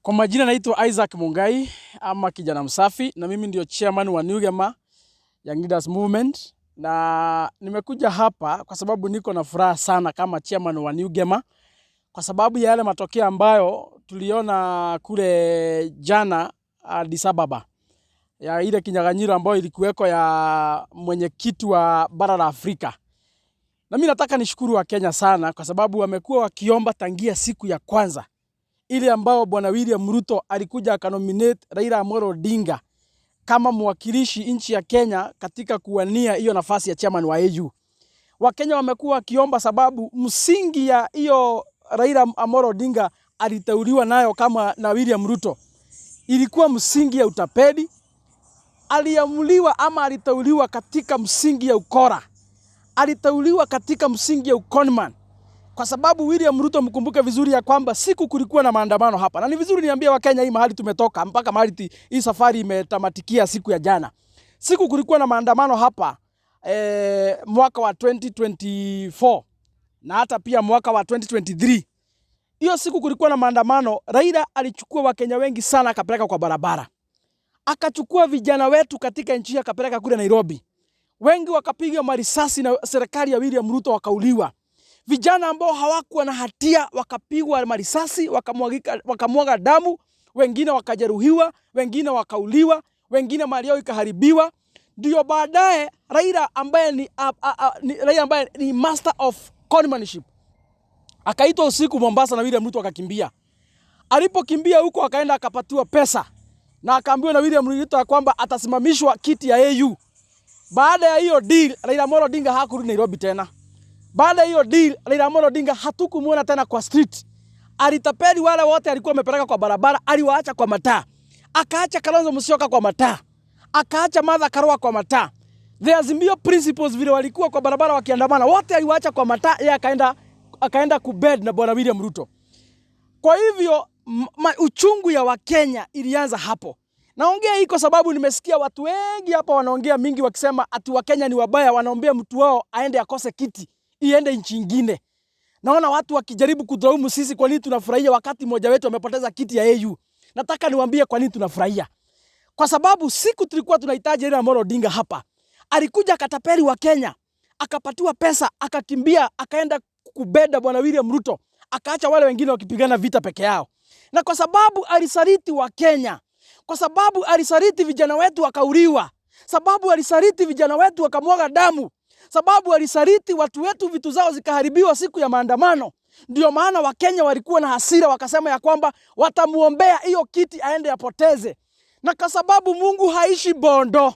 Kwa majina naitwa Isaac Mungai ama kijana msafi, na mimi ndio chairman wa New Gema Young Leaders Movement, na nimekuja hapa kwa sababu niko na furaha sana kama chairman wa New Gema kwa sababu ya yale matokeo ambayo tuliona kule jana Addis Ababa ya ile kinyang'anyiro ambayo ilikuweko ya mwenyekiti wa bara la Afrika. Na mimi nataka nishukuru Wakenya sana kwa sababu wamekuwa wakiomba tangia siku ya kwanza ile ambao bwana William Ruto alikuja akanominate Raila Amolo Odinga kama mwakilishi nchi ya Kenya katika kuwania hiyo nafasi ya chairman wa AU. Wakenya wamekuwa wakiomba sababu msingi ya hiyo Raila Amolo Odinga aliteuliwa nayo kama na William Ruto ilikuwa msingi ya utapeli. Aliamuliwa ama aliteuliwa katika msingi ya ukora, aliteuliwa katika msingi ya uconman, kwa sababu William Ruto, mkumbuke vizuri ya kwamba siku kulikuwa na maandamano hapa, na ni vizuri niambie Wakenya hii mahali tumetoka mpaka mahali hii safari imetamatikia siku ya jana. Siku kulikuwa na maandamano hapa mwaka wa 2024 na hata pia mwaka wa 2023. Hiyo siku kulikuwa na maandamano, Raila alichukua Wakenya wengi sana akapeleka kwa barabara, akachukua vijana wetu katika nchi hii akapeleka kule Nairobi, wengi wakapiga marisasi na serikali ya William Ruto wakauliwa. Vijana ambao hawakuwa na hatia wakapigwa marisasi, wakamwagika, wakamwaga damu, wengine wakajeruhiwa, wengine wakauliwa, wengine mali yao ikaharibiwa. Ndio baadaye Raila ambaye ni, a, a, a, ni Raila ambaye ni master of conmanship akaitwa usiku Mombasa na William Ruto akakimbia. Alipokimbia huko akaenda akapatiwa pesa na akaambiwa na William Ruto ya kwamba atasimamishwa kiti ya AU. Baada ya hiyo deal, Raila Amolo Odinga hakurudi Nairobi tena. Baada ya hiyo deal, Raila Amolo Odinga hatukumuona tena kwa street. Alitapeli wale wote alikuwa amepeleka kwa barabara, aliwaacha kwa mataa. Akaacha Kalonzo Musyoka kwa mataa. Akaacha Martha Karua kwa mataa. The Azimio principals vile walikuwa kwa barabara wakiandamana, wote aliwaacha kwa mataa, yeye akaenda kubed na bwana William Ruto. Kwa hivyo uchungu ya Wakenya ilianza hapo. Naongea hii kwa sababu nimesikia watu wengi hapa wanaongea mingi wakisema ati Wakenya ni wabaya, wanaombea mtu wao aende akose kiti, iende nchi ingine. Naona watu wakijaribu kudhaumu sisi kwa nini tunafurahia wakati mmoja wetu amepoteza kiti ya AU. Nataka niwaambie kwa nini tunafurahia. Kwa sababu siku tulikuwa tunahitaji Raila Amolo Odinga hapa, alikuja akatapeli Wakenya, akapatiwa pesa, akakimbia, akaenda kubeda bwana William Ruto, akaacha wale wengine wakipigana vita peke yao. Na kwa sababu alisaliti Wakenya, kwa sababu alisaliti vijana wetu wakauliwa, sababu alisaliti vijana wetu wakamwaga damu, sababu alisaliti watu wetu vitu zao zikaharibiwa siku ya maandamano. Ndio maana Wakenya walikuwa na hasira, wakasema ya kwamba watamuombea hiyo kiti aende apoteze. Na kwa sababu Mungu haishi Bondo,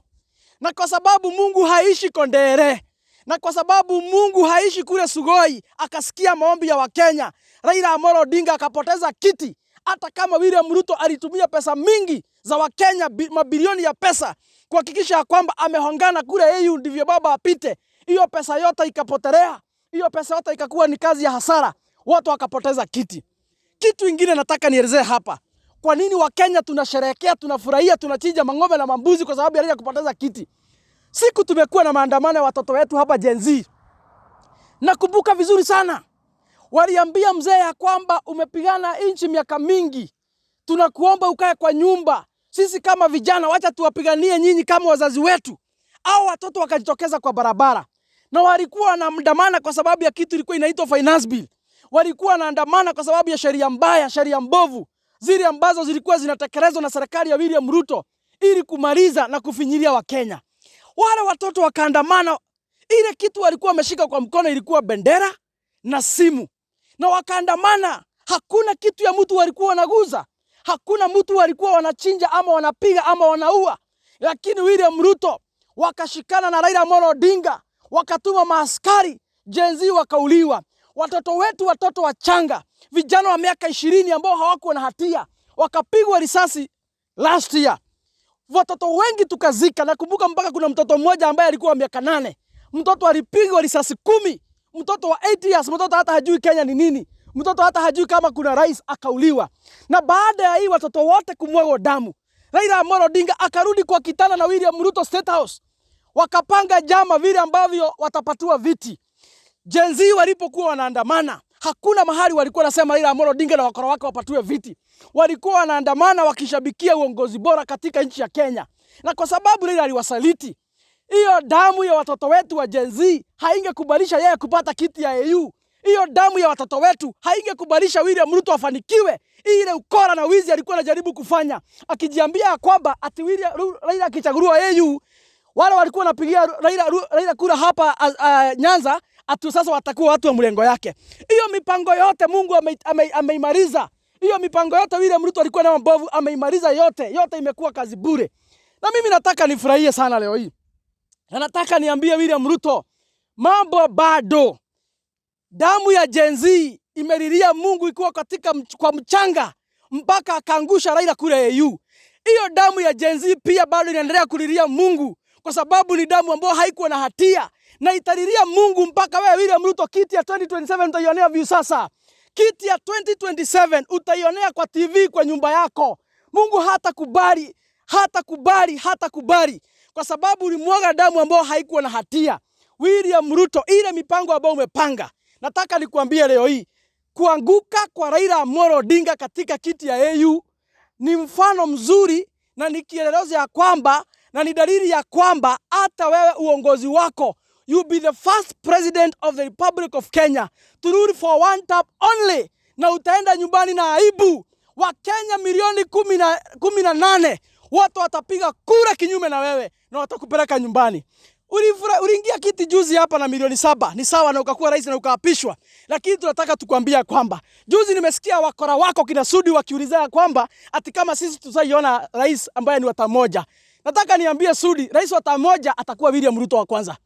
na kwa sababu Mungu haishi Kondere, na kwa sababu Mungu haishi kule Sugoi, akasikia maombi ya Wakenya, Raila Amolo Odinga akapoteza kiti. Hata kama William Ruto alitumia pesa mingi za Wakenya, mabilioni ya pesa kuhakikisha ya kwamba amehongana kule AU ndivyo baba apite, hiyo pesa yote ikapotelea, hiyo pesa yote ikakuwa ni kazi ya hasara, watu wakapoteza kiti. Kitu ingine nataka nielezee hapa, kwa nini Wakenya tunasherehekea, tunafurahia, tunachinja mang'ombe na mambuzi kwa sababu ya Raila kupoteza kiti? Siku tumekuwa na maandamano ya watoto wetu hapa Gen Z, nakumbuka vizuri sana, waliambia mzee ya kwamba umepigana nchi miaka mingi, tunakuomba ukae kwa nyumba. Sisi kama vijana, wacha tuwapiganie nyinyi kama wazazi wetu. Au watoto wakajitokeza kwa barabara na walikuwa wanaandamana kwa sababu ya kitu ilikuwa inaitwa finance bill. Walikuwa wanaandamana kwa sababu ya sheria mbaya, sheria mbovu zile ambazo zilikuwa zinatekelezwa na serikali ya William Ruto ili kumaliza na kufinyilia Wakenya. Wale watoto wakaandamana, ile kitu walikuwa wameshika kwa mkono ilikuwa bendera na simu, na wakaandamana. Hakuna kitu ya mtu walikuwa wanaguza, hakuna mtu walikuwa wanachinja ama wanapiga ama wanaua, lakini William Ruto wakashikana na Raila Amolo Odinga, wakatuma maaskari Gen Z wakauliwa. Watoto wetu, watoto wachanga, vijana wa miaka 20 ambao hawakuwa na hatia wakapigwa risasi last year. Watoto wengi tukazika. Nakumbuka mpaka kuna mtoto mmoja ambaye alikuwa wa miaka 8, mtoto alipigwa risasi 10, mtoto wa 8 years, mtoto hata hajui Kenya ni nini, mtoto hata hajui kama kuna rais, akauliwa. Na baada ya hii watoto wote kumwagwa damu, Raila Amolo Odinga akarudi kwa kitanda na William Ruto State House, wakapanga jama vile ambavyo watapatiwa viti. Gen Z walipokuwa wanaandamana, hakuna mahali walikuwa wanasema Raila Amolo Odinga na wakora wake wapatiwe viti. Walikuwa wanaandamana wakishabikia uongozi bora katika nchi ya Kenya, na kwa sababu Raila aliwasaliti, hiyo damu ya watoto wetu wa Gen Z haingekubalisha yeye kupata kiti ya AU. Hiyo damu ya watoto wetu haingekubalisha William Ruto afanikiwe. Ile ukora na wizi alikuwa anajaribu kufanya, akijiambia ya kwamba ati Raila akichaguliwa AU, wale walikuwa wanapigia Raila kura hapa Nyanza, ati sasa watakuwa watu wa mlengo yake. Hiyo mipango yote Mungu ameimaliza. Hiyo mipango yote William Ruto alikuwa nayo mbovu, ameimaliza yote. Yote imekuwa kazi bure. Na mimi nataka nifurahie sana leo hii. Na nataka niambie William Ruto, mambo bado. Damu ya Gen Z imelilia Mungu ikiwa katika kwa mchanga mpaka akaangusha Raila kule AU. Hiyo damu ya Gen Z pia bado inaendelea kulilia Mungu kwa sababu ni damu ambayo haikuwa na hatia, na italilia Mungu mpaka wewe William Ruto kiti ya 2027 utaionea view sasa. Kiti ya 2027 utaionea kwa TV kwa nyumba yako. Mungu hatakubali, hatakubali, hatakubali kwa sababu ulimwaga damu ambayo haikuwa na hatia. William Ruto, ile mipango ambayo umepanga, nataka nikuambie leo hii, kuanguka kwa Raila Amolo Odinga katika kiti ya AU ni mfano mzuri na ni kielelezo ya kwamba na ni dalili ya kwamba hata wewe uongozi wako, you be the first president of the Republic of Kenya to rule for one term only, na utaenda nyumbani na aibu. Wakenya milioni 18 wote watapiga kura kinyume na wewe na watakupeleka nyumbani. Uliingia kiti juzi hapa na milioni 7, ni sawa, na ukakuwa rais na ukaapishwa, lakini tunataka tukwambia kwamba juzi nimesikia wakora wako kina Sudi wakiulizia kwamba ati kama sisi tutaiona rais ambaye ni wa term moja. Nataka niambie Sudi, rais wa term moja atakuwa William Ruto wa kwanza.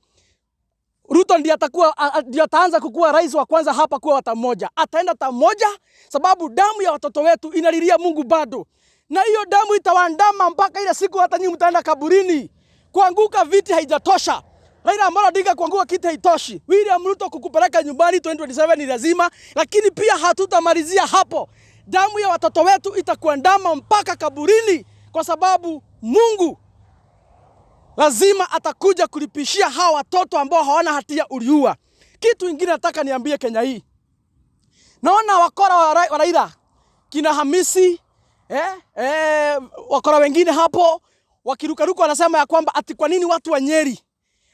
Ruto ndiye atakuwa ndiye ataanza kukuwa rais wa kwanza hapa kuwa wa term moja. Ataenda term moja sababu damu ya watoto wetu inalilia Mungu bado. Na hiyo damu itawaandama mpaka ile siku hata nyinyi mtaenda kaburini. Kuanguka viti haijatosha. Raila Amolo Odinga kuanguka kiti haitoshi. William Ruto kukupeleka nyumbani 2027 ni lazima, lakini pia hatutamalizia hapo. Damu ya watoto wetu itakuandama mpaka kaburini kwa sababu Mungu lazima atakuja kulipishia hawa watoto ambao hawana hatia uliua. Kitu ingine nataka niambie Kenya hii. Naona wakora wa Raila kina Hamisi, wakora wengine hapo wakirukaruka wanasema ya kwamba ati kwa nini watu wa Nyeri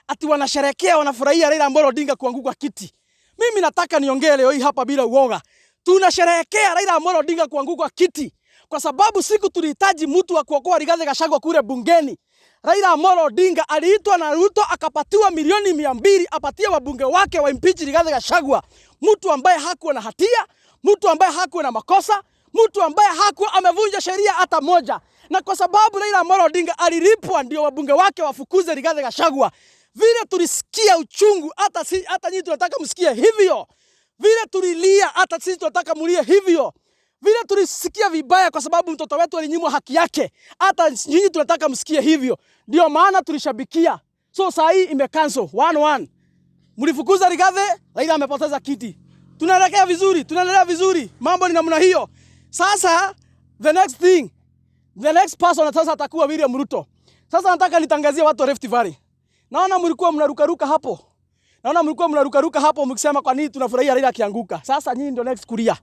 ati wanasherekea wanafurahia Raila Amolo Odinga kuanguka kiti. Mimi nataka niongee leo hii hapa bila uoga. Tunasherehekea Raila Amolo Odinga kuanguka kiti kwa sababu siku tulihitaji mtu wa kuokoa Rigathi Gachagua kule bungeni, Raila Amolo Odinga aliitwa na Ruto akapatiwa milioni 200 apatie wabunge wake wa impeach Rigathi Gachagua, mtu ambaye hakuwa na hatia, mtu ambaye hakuwa na makosa, mtu ambaye hakuwa amevunja sheria hata moja. Na kwa sababu Raila Amolo Odinga alilipwa ndio wabunge wake wafukuze Rigathi Gachagua, vile tulisikia uchungu, hata nyinyi tunataka msikie hivyo. Vile tulilia, hata sisi tunataka mulie hivyo. Vile tulisikia vibaya kwa sababu mtoto wetu alinyimwa haki yake, hata nyinyi tunataka msikie hivyo. Ndio maana tulishabikia. So saa hii imecancel 1-1. Mlifukuza Rigathi, Raila amepoteza kiti. Tunaelekea vizuri, tunaendelea vizuri. Mambo ni namna hiyo. Sasa the next thing, the next person sasa atakuwa William Ruto. Sasa nataka nitangazie watu wa Rift Valley. Naona mlikuwa mnarukaruka hapo. Naona mlikuwa mnarukaruka hapo mkisema kwa nini tunafurahia Raila akianguka. Sasa nyinyi ndio next kulia.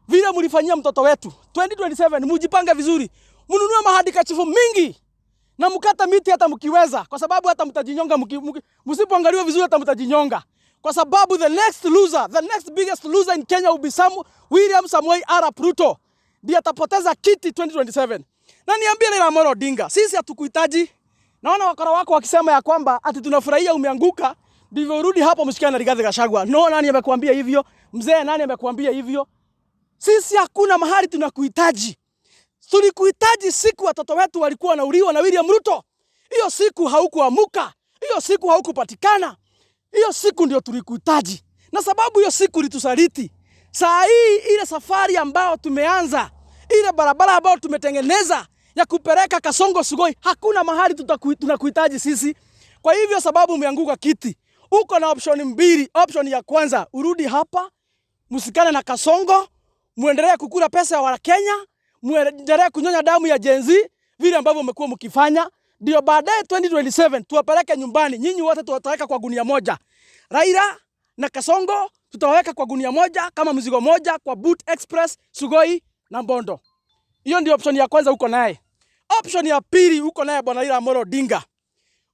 Vile mlifanyia mtoto wetu 2027, mujipange vizuri. Mnunue mahandkerchief mingi na mkata miti hata mkiweza, kwa sababu hata mtajinyonga msipoangaliwa vizuri hata mtajinyonga. Kwa sababu the next loser, the next biggest loser in Kenya will be William Samoei Arap Ruto. Ndiye atapoteza kiti 2027. Na niambie Raila Amolo Odinga, sisi hatukuhitaji. Naona wakora wako wakisema ya kwamba ati tunafurahia umeanguka, ndivyo urudi hapo mshikane na Rigathi Gachagua. No, nani amekuambia hivyo? Mzee, nani amekuambia hivyo? Sisi hakuna mahali tunakuhitaji. Tulikuhitaji siku watoto wetu walikuwa wanauliwa na William Ruto. Hiyo siku haukuamuka, hiyo siku haukupatikana. Hiyo siku ndio tulikuhitaji. Na sababu hiyo siku ulitusaliti. Saa hii ile safari ambayo tumeanza, ile barabara ambayo tumetengeneza ya kupeleka Kasongo Sugoi, hakuna mahali tunakuhitaji sisi. Kwa hivyo sababu umeanguka kiti, uko na option mbili. Option ya kwanza, urudi hapa, msikane na Kasongo, muendelee kukula pesa ya Wakenya, muendelee kunyonya damu ya Gen Z vile ambavyo mmekuwa mkifanya, ndio baadaye 2027 tuwapeleke nyumbani. Nyinyi wote tuwataweka kwa gunia moja. Raila na Kasongo tutaweka kwa gunia moja kama mzigo moja kwa Boot Express, Sugoi na Mbondo. Hiyo ndio option ya kwanza uko naye. Option ya pili uko naye, bwana Raila Amolo Odinga,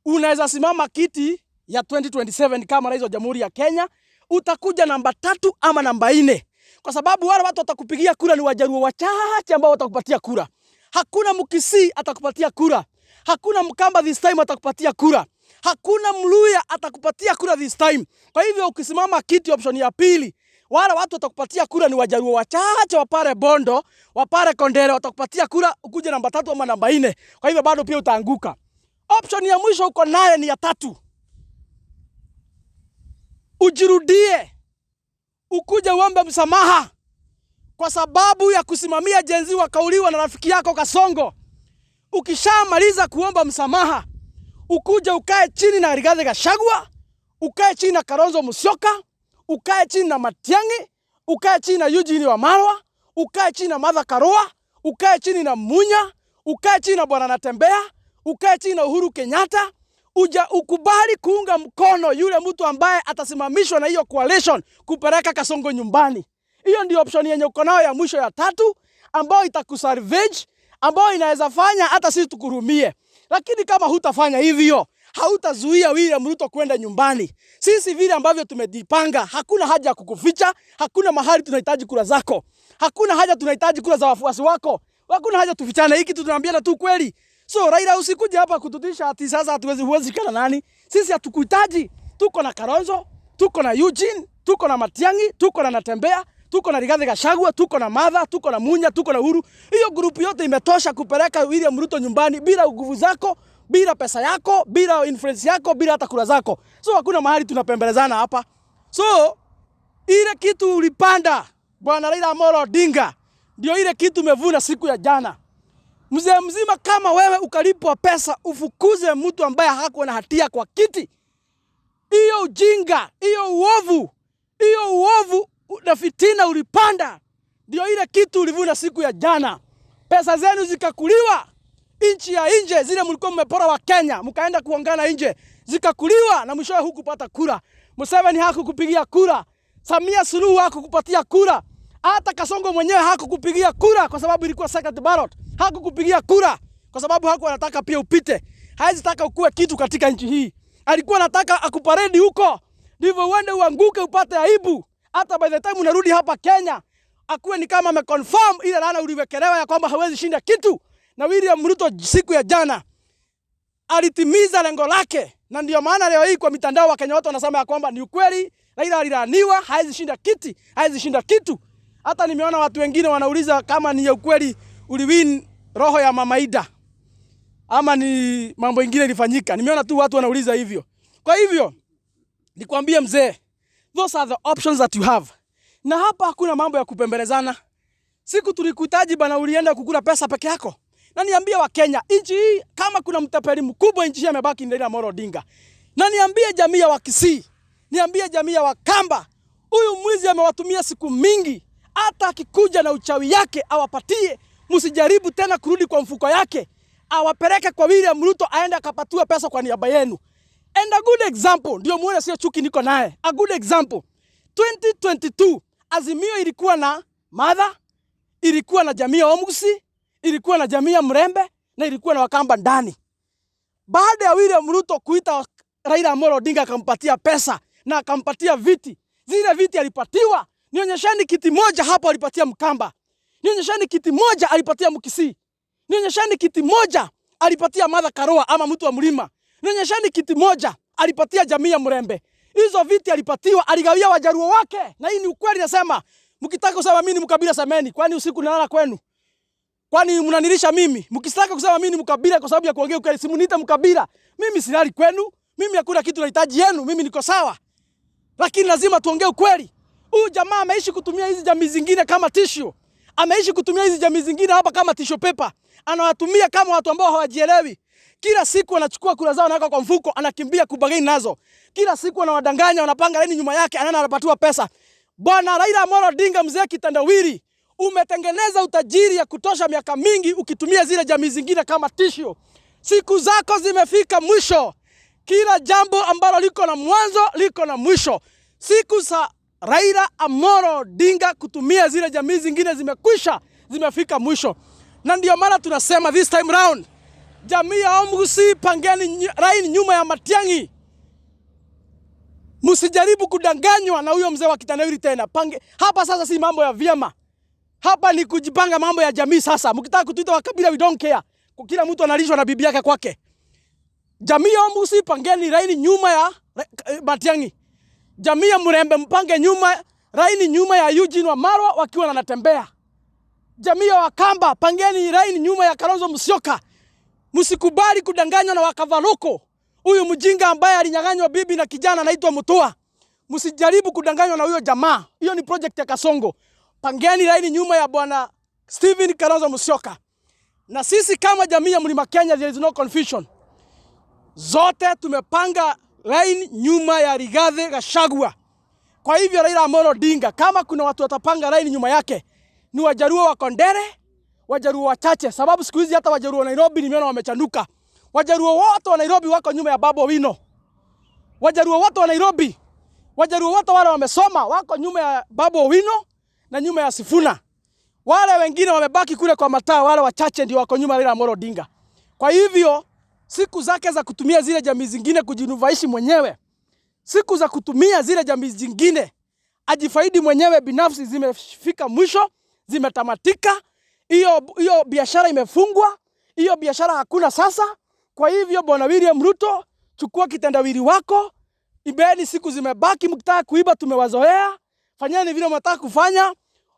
unaweza simama kiti ya 2027 kama rais wa Jamhuri ya Kenya, utakuja namba 3 ama namba 4, kwa sababu wale watu watakupigia kura ni Wajaluo wachache ambao watakupatia kura. Hakuna Mkisii atakupatia kura, hakuna Mkamba this time atakupatia kura, hakuna Mluya atakupatia kura this time. Kwa hivyo ukisimama kiti option ya pili, wale watu watakupatia kura ni Wajaluo wachache wapare Bondo, wapare Kondere, watakupatia kura ukuje namba 3 ama namba 4. Kwa hivyo bado pia utaanguka. Option ya mwisho uko naye ni ya tatu, ujirudie, ukuje uombe msamaha kwa sababu ya kusimamia Gen Z wakauliwa na rafiki yako Kasongo. Ukishamaliza kuomba msamaha, ukuje ukae chini na Rigathi Gachagua, ukae chini na Kalonzo Musyoka, ukae chini na Matiang'i, ukae chini na Eugene Wamalwa, ukae chini na Martha Karua, ukae chini na Munya, ukae chini na Bwana Natembea, ukae chini na Uhuru Kenyatta, uja ukubali kuunga mkono yule mtu ambaye atasimamishwa na hiyo coalition kupeleka Kasongo nyumbani. Hiyo ndio option yenye uko nayo ya mwisho ya tatu, ambayo itakusalvage, ambayo inaweza fanya hata sisi tukurumie. Lakini kama hutafanya hivyo, hautazuia William Ruto kwenda nyumbani. Sisi vile ambavyo tumejipanga, hakuna haja ya kukuficha, hakuna mahali tunahitaji kura zako, hakuna haja tunahitaji kura za wafuasi wako, hakuna haja tufichane. Hiki tunaambiana tu kweli. So Raila, usikuje hapa kututisha ati sasa hatuwezi, huwezi kana nani. Sisi hatukuhitaji. Tuko na Kalonzo, tuko na Eugene, tuko na Matiang'i, tuko na Natembea, tuko na Rigathi Gachagua, tuko na Martha, tuko na Munya, tuko na Uhuru. Hiyo grupu yote imetosha kupeleka William Ruto nyumbani bila nguvu zako, bila pesa yako, bila influence yako, bila hata kura zako. So hakuna mahali tunapembelezana hapa. So ile kitu ulipanda bwana Raila Amolo Odinga ndio ile kitu umevuna siku ya jana. Mzee mzima kama wewe ukalipwa pesa ufukuze mtu ambaye hakuwa na hatia kwa kiti, hiyo ujinga, hiyo uovu, hiyo uovu na fitina ulipanda ndio ile kitu ulivuna siku ya jana. Pesa zenu zikakuliwa nchi ya nje, zile mlikuwa mmepora wa Kenya, mkaenda kuongana nje, zikakuliwa na mwishowe hukupata kura. Museveni hakukupigia kura, Samia Suluhu hakukupatia kura, hata Kasongo mwenyewe hakukupigia kura kwa sababu ilikuwa secret ballot. Hakukupigia kura kwa sababu hakuwa anataka pia upite. Hawezi taka ukue kitu katika nchi hii. Alikuwa anataka akuparedi huko, ndivyo uende uanguke upate aibu. Hata by the time unarudi hapa Kenya, akuwe ni kama ameconfirm ile laana uliwekelewa ya kwamba hawezi shinda kitu. Na William Ruto siku ya jana alitimiza lengo lake, na ndio maana leo hii kwa mitandao wa Kenya wote wanasema ya kwamba ni ukweli, Raila alilaaniwa, hawezi shinda kiti, hawezi shinda kitu. Hata nimeona watu wengine wanauliza kama ni ukweli uliwin roho ya Mama Ida ama ni mambo ingine ilifanyika. Nimeona tu watu wanauliza hivyo. Kwa hivyo nikwambie mzee, those are the options that you have. Na hapa hakuna mambo ya kupembelezana. Siku tulikuhitaji bana, ulienda kukula pesa peke yako. Na niambie wa Kenya, nchi hii kama kuna mtapeli mkubwa nchi hii amebaki ni Raila Amolo Odinga. Na niambie jamii ya Wakisii, niambie jamii ya Wakamba, huyu mwizi amewatumia siku mingi, hata akikuja na uchawi yake awapatie, msijaribu tena kurudi kwa mfuko yake, awapeleke kwa William Ruto aende akapatiwe pesa kwa niaba yenu. And a good example, ndio muone sio chuki niko naye. A good example. 2022 Azimio ilikuwa na Martha, ilikuwa na jamii ya Omugusii, ilikuwa na jamii ya Mrembe na ilikuwa na Wakamba ndani. Baada ya William Ruto kuita Raila Amolo Odinga akampatia pesa na akampatia viti, zile viti alipatiwa, nionyesheni kiti moja hapo alipatia Mkamba, nionyesheni kiti moja alipatia Mkisii, nionyesheni kiti moja alipatia Martha Karua ama mtu wa mlima, nionyesheni kiti moja alipatia jamii ya Mrembe. Hizo viti alipatiwa, aligawia Wajaluo wake, na hii ni ukweli nasema. Mkitaka kusema mimi ni mkabila semeni, kwani usiku nalala kwenu? Kwani mnanilisha mimi? Mkitaka kusema mimi ni mkabila kwa sababu ya kuongea ukweli, si mniite mkabila. Mimi silali kwenu, mimi hakuna kitu nahitaji yenu, mimi niko sawa. Lakini lazima tuongee ukweli. Huyu jamaa ameishi kutumia hizi jamii zingine kama tissue. Ameishi kutumia hizi jamii zingine hapa kama tissue paper. Anawatumia kama watu ambao hawajielewi. Kila siku anachukua kura zao anaweka kwa mfuko, anakimbia kubargain nazo. Kila siku anawadanganya, wanapanga laini nyuma yake, anaenda anapatiwa pesa. Bwana Raila Amolo Odinga, mzee kitandawili, umetengeneza utajiri ya kutosha miaka mingi ukitumia zile jamii zingine kama tissue. Siku zako zimefika mwisho. Kila jambo ambalo liko na mwanzo liko na mwisho. Siku za Raila Amolo Odinga kutumia zile jamii zingine zimekwisha, zimefika mwisho. Na ndio maana tunasema this time round, jamii ya Omgusi, pangeni line nyuma ya Matiang'i. Msijaribu kudanganywa na huyo mzee wa kitendawili tena. Pange hapa sasa, si mambo ya vyama. Hapa ni kujipanga mambo ya jamii sasa. Mkitaka kutuita wa kabila, we don't care. Kila mtu analishwa na bibi yake kwake. Jamii ya Omgusi, pangeni line nyuma ya Matiang'i. Jamii ya Murembe, mpange nyuma line nyuma ya Eugene Wamalwa wakiwa wanatembea. Jamii ya Wakamba, pangeni line nyuma ya Kalonzo Musyoka. Msikubali kudanganywa na Wakavaroko. Huyu mjinga ambaye alinyang'anywa bibi na kijana anaitwa Mutua. Msijaribu kudanganywa na huyo jamaa. Hiyo ni project ya Kasongo. Pangeni line nyuma ya bwana Stephen Kalonzo Musyoka. Na sisi kama jamii ya Mlima Kenya, there is no confusion. Zote tumepanga line nyuma ya Rigathi Gachagua. Kwa hivyo Raila Amolo Odinga, kama kuna watu watapanga line nyuma yake, ni Wajaluo wa Kondere, Wajaluo wachache, sababu siku hizi hata Wajaluo wa Nairobi nimeona wamechanuka. Wajaluo wote wa Nairobi wako nyuma ya Babu Owino. Wajaluo wote wa Nairobi, Wajaluo wote wale wamesoma wako nyuma ya Babu Owino na nyuma ya Sifuna. Wale wengine wamebaki kule kwa mataa, wale wachache ndio wako nyuma ya Raila Amolo Odinga. Kwa hivyo siku zake za kutumia zile jamii zingine kujinufaishi mwenyewe, siku za kutumia zile jamii zingine ajifaidi mwenyewe binafsi zimefika mwisho, zimetamatika. Hiyo biashara imefungwa, hiyo biashara hakuna sasa. Kwa hivyo bwana William Ruto, chukua kitendawili wako, ibeni, siku zimebaki. Mkitaka kuiba tumewazoea, fanyeni vile mnataka kufanya.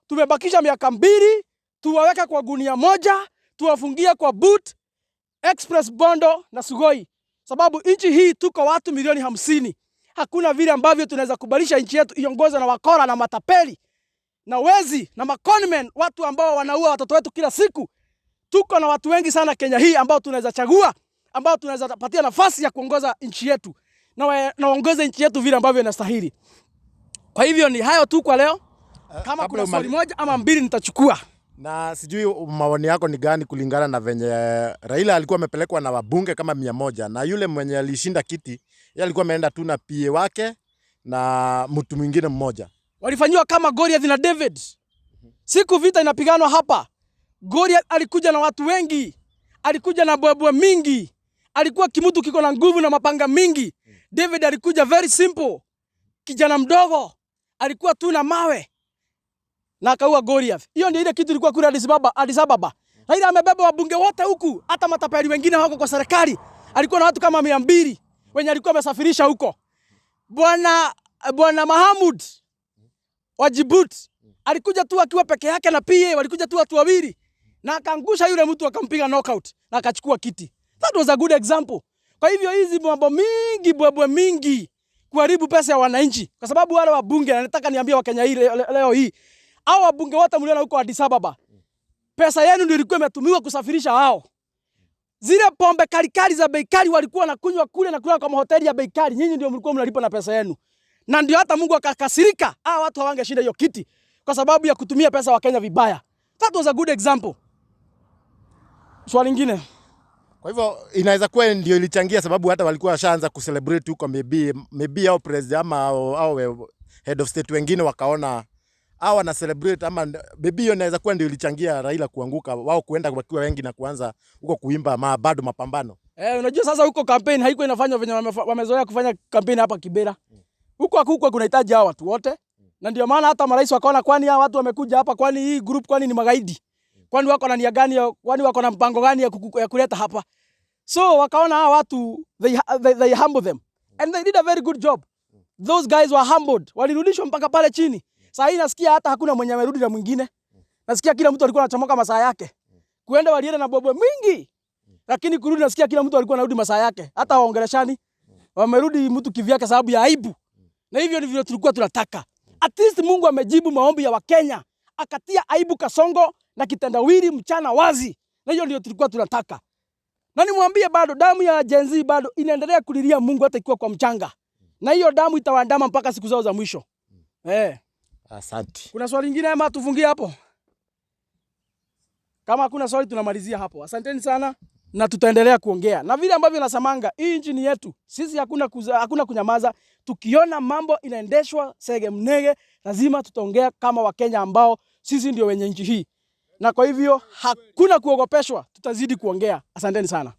Tumebakisha miaka 2, tuwaweka kwa gunia moja, tuwafungie kwa boot, Express Bondo na Sugoi, sababu nchi hii tuko watu milioni 50. Hakuna vile ambavyo tunaweza kubalisha nchi yetu iongozwe na wakora na matapeli na wezi na maconmen, watu ambao wanaua watoto wetu kila siku. Tuko na watu wengi sana Kenya hii ambao tunaweza chagua, ambao tunaweza patia nafasi ya kuongoza nchi yetu na waongoze nchi yetu vile ambavyo inastahili. Kwa hivyo ni hayo tu kwa leo. Kama kabla kuna swali moja ama mbili nitachukua. Na sijui maoni yako ni gani kulingana na venye Raila alikuwa amepelekwa na wabunge kama 100 na yule mwenye alishinda kiti yeye alikuwa ameenda tu na PA wake na mtu mwingine mmoja. Walifanyiwa kama Goliath na David. Siku vita inapiganwa hapa, Goliath alikuja na watu wengi, alikuja na bwebwe mingi, alikuwa kimutu kiko na nguvu na mapanga mingi. David alikuja very simple, kijana mdogo, alikuwa tu na mawe na akaua Goliath. Hiyo ndio ile kitu ilikuwa kule Addis Ababa, Addis Ababa. Raila amebeba wabunge wote huku, hata matapeli wengine wako kwa serikali. Alikuwa na watu kama 200 wenye alikuwa amesafirisha huko. Bwana Mahamud wa Djibouti alikuja tu akiwa peke yake na PA, walikuja tu watu wawili na akaangusha yule mtu akampiga knockout na akachukua kiti. That was a good example. Kwa hivyo hizi mambo mingi, bwebwe mingi kuharibu pesa ya wananchi, kwa sababu wale wabunge, na nataka niambie Wakenya hii leo hii, hao wabunge wote mliona huko Addis Ababa, pesa yenu ndio ilikuwa imetumiwa kusafirisha hao. Zile pombe kalikali za bei kali walikuwa wanakunywa kule na kula kwa mahoteli ya bei kali, nyinyi ndio mlikuwa mnalipa na pesa yenu. Na ndio hata Mungu akakasirika, hao watu hawangeshinda hiyo kiti kwa sababu ya kutumia pesa wa Kenya vibaya. That was a good example. Swali lingine. Kwa hivyo inaweza kuwa ndio ilichangia, sababu hata walikuwa washaanza kucelebrate huko, maybe au president ama au head of state wengine wakaona hao wana celebrate, ama maybe hiyo inaweza kuwa ndio ilichangia Raila kuanguka, wao kuenda wakiwa wengi na kuanza huko kuimba bado mapambano. Eh, unajua sasa huko campaign haikuwa inafanywa venye wamezoea kufanya campaign hapa Kibera. Huko hakukuwa kunahitaji hao watu wote. Na ndio maana hata marais wakaona, kwani hao watu wamekuja hapa, kwani hii group kwani ni magaidi? Kwani wako na nia gani? Kwani wako na mpango gani ya kuleta hapa? So wakaona hawa watu they humble them. And they did a very good job. Those guys were humbled. Walirudishwa mpaka pale chini. Sasa hii nasikia hata hakuna mwenye amerudi na mwingine. Nasikia kila mtu alikuwa anachomoka masaa yake. Kuenda walienda na bwebwe mingi. Lakini kurudi nasikia kila mtu alikuwa anarudi masaa yake. Hata waongeleshani. Wamerudi mtu kivyake sababu ya aibu. Na hivyo ndivyo tulikuwa tunataka. At least Mungu amejibu maombi ya Wakenya. Akatia aibu Kasongo na kitendawili mchana wazi. Na hiyo ndio tulikuwa tunataka. Na nimwambie bado damu ya Gen Z bado inaendelea kulilia Mungu hata ikiwa kwa mchanga. Na hiyo damu itawaandama mpaka siku zao za mwisho. Asante. Kuna swali lingine ama tufungie hapo? Kama hakuna swali tunamalizia hapo. Asanteni sana na tutaendelea kuongea. Na vile ambavyo nasamanga, hii nchi ni yetu. Sisi hakuna kunyamaza. Tukiona mambo inaendeshwa sege mnege, lazima tutaongea kama Wakenya ambao sisi ndio wenye nchi hii. Na kwa hivyo hakuna kuogopeshwa, tutazidi kuongea. Asanteni sana.